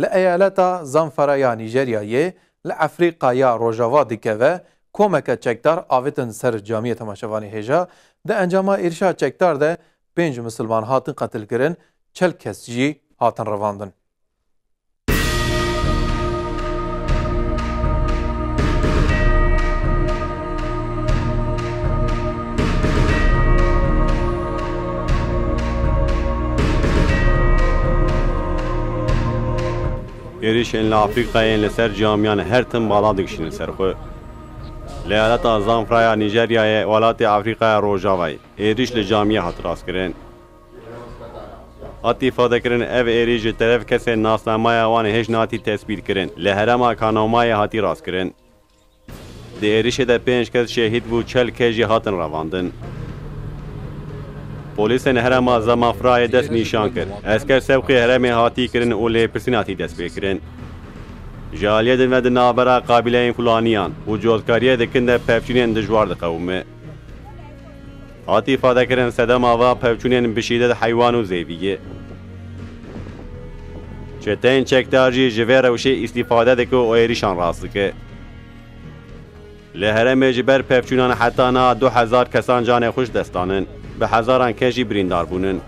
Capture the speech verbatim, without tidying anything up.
Li eyaleta Zamfara ya Nîjeryayê li Efrîka ya Rojava dikeve, komeke çekdar avêtin ser camiyê. Temaşevanê hêja, di encama êrişa çekdar de pênc misilman hatin qetilkirin, çel kes jî hatin revandin. Êrişên li Afrîkayê yên li ser camiyan her tim bala dikişînin ser xwe. Li eyaleta Zamfraya Nîjeryayê, welatê Afrîkaya Rojavayê, êriş li camiyê hat rastkirin. Hat îfadekirin, ev êrîş ji teref kesên nasnamaya wan hêj nehatî tesbîtkirin, li herêma Kanomayê hatî rastkirin. Di êrişê de pênc kes şehîd bû, çel kes jî hatin revandin. Polîsên herêma Zamafrayê dest nîşan kir. Esker sewqê herêmê hatî kirin û lêpirsîn hatî destpêkirin. Ji aliyê din ve di navbera qabîleyên Fulaniyan û cotkariyê dikin de pevçûnên dijwar diqewime. Hat îfadekirin, sedema va pevçûnên bi şîdet heywan û zêvî ye. Çeteyên çekdar jî ji vê rewşê îstîfade dike û êrîşan rast dike. Li herêmê ji ber pevçûnan heta niha du hezar kesan canê xwe ji dest danin, bi hezaran kes jî birîndar bûnin.